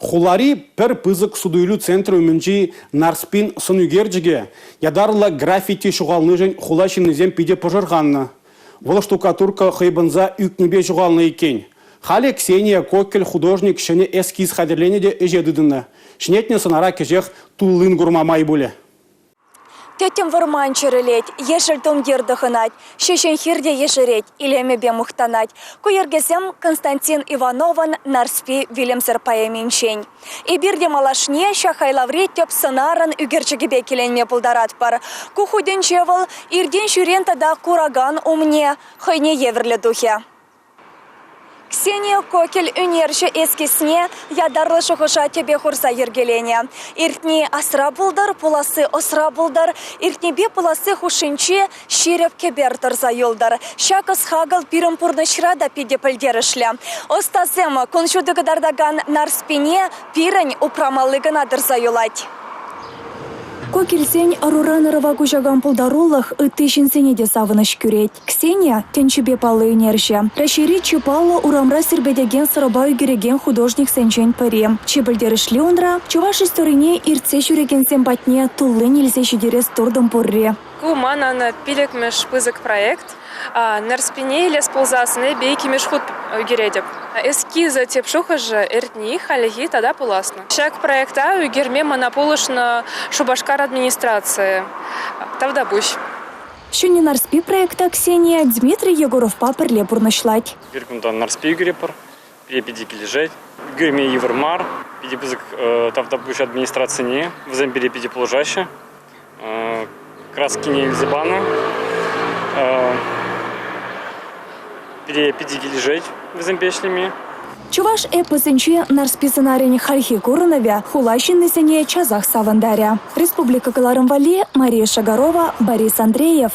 Хулари пӗр пысӑк суту-илӳ центрӗ умӗнчи Нарспин сӑн ӳкерчӗкӗ ятарлӑ граффити ҫухалнишӗн хула ҫыннисем питӗ пӑшӑрханнӑ. Вӑл штукатурка хӑйпӑнса ӳкнипе ҫухалнӑ иккен. Халӗ Ксения Кокель художник ҫӗнӗ эскиз хатӗрленӗ те ӗҫе тытӑннӑ. Ҫӗнетнӗ сӑнара кӗҫех туллин курма май пулӗ. Тӗттӗм вӑрман чӗрӗлет, ешӗл тумтир тӑхӑнать, ҫеҫен хир те ешерет, илемӗпе мухтанать. Ку йӗркесем Константин Ивановӑн «Нарспи вилӗмсӗр» поэминчен. Эпир те малашне ҫак хайлаври тӗп сӑнарӑн ӳкерчӗкӗпе киленме пултаратпӑр. Ку хутӗнче вӑл иртен-ҫӳрен тата куракан умне хӑйне евӗрлӗ тухӗ. Ксения Кокель ӳнерҫӗ эскизне ятарлӑ шухӑша тӗпе хурса йӗркеленӗ. Иртни асра пултӑр, пуласси ӑсра пултӑр, иртнипе пуласси хушшинче ҫирӗп кӗпер тӑрса юлтӑр. Ҫак ӑс-хакӑл пирӗн пурнӑҫра та питӗ пӗлтерӗшлӗ. Ӑстасем кун ҫути кӑтартакан Нарспине пирӗн упрамалли кӑна тӑрса юлать. Ку килсен ӑруран ӑрӑва куҫакан пултарулӑх ытти ҫынсене те савӑнӑҫ кӳрет. Ксения – тӗнчипе паллӑ ӳнерҫӗ. Раҫҫейри чи паллӑ урамра сирпӗтекен сӑрӑпа ӳкерекен художниксенчен пӗри. Чи пӗлтерӗшли унра – чӑваш историне иртсе ҫӳрекенсем патне туллин илсе ҫитерес туртӑм пурри. Ку манӑн пиллӗкмӗш пысӑк проект. Нарспине илес пулсассӑн эпӗ иккӗмӗш хут ӳкеретӗп. Эскиза тӗп шухӑшӗ иртни, хальхи тата пуласлӑх. Ҫак проекта ӳкерме мана пулӑшнӑ Шупашкар администрацийӗ. Тавтапуҫ. Ҫӗнӗ Нарспи проекта Ксения Дмитрий Егоровпа пӗрле пурнӑҫлать. Эпир кунта Нарспи ӳкеретпӗр. Пире питӗ килӗшет. Ӳкерме йывӑр мар. Питӗ пысӑк тавтапуҫ администрацине. Вӗсем пире питӗ пулӑшаҫҫӗ. Краскине илсе панӑ. Пире питӗ килӗшет вӗсемпе ӗҫлеме. Чӑваш эпосӗнче Нарспи сӑнарӗн хальхи курӑнӑвӗ хула ҫыннисене часах савӑнтарӗ. Республика кӑларӑм валли Мария Шагарова, Борис Андреев.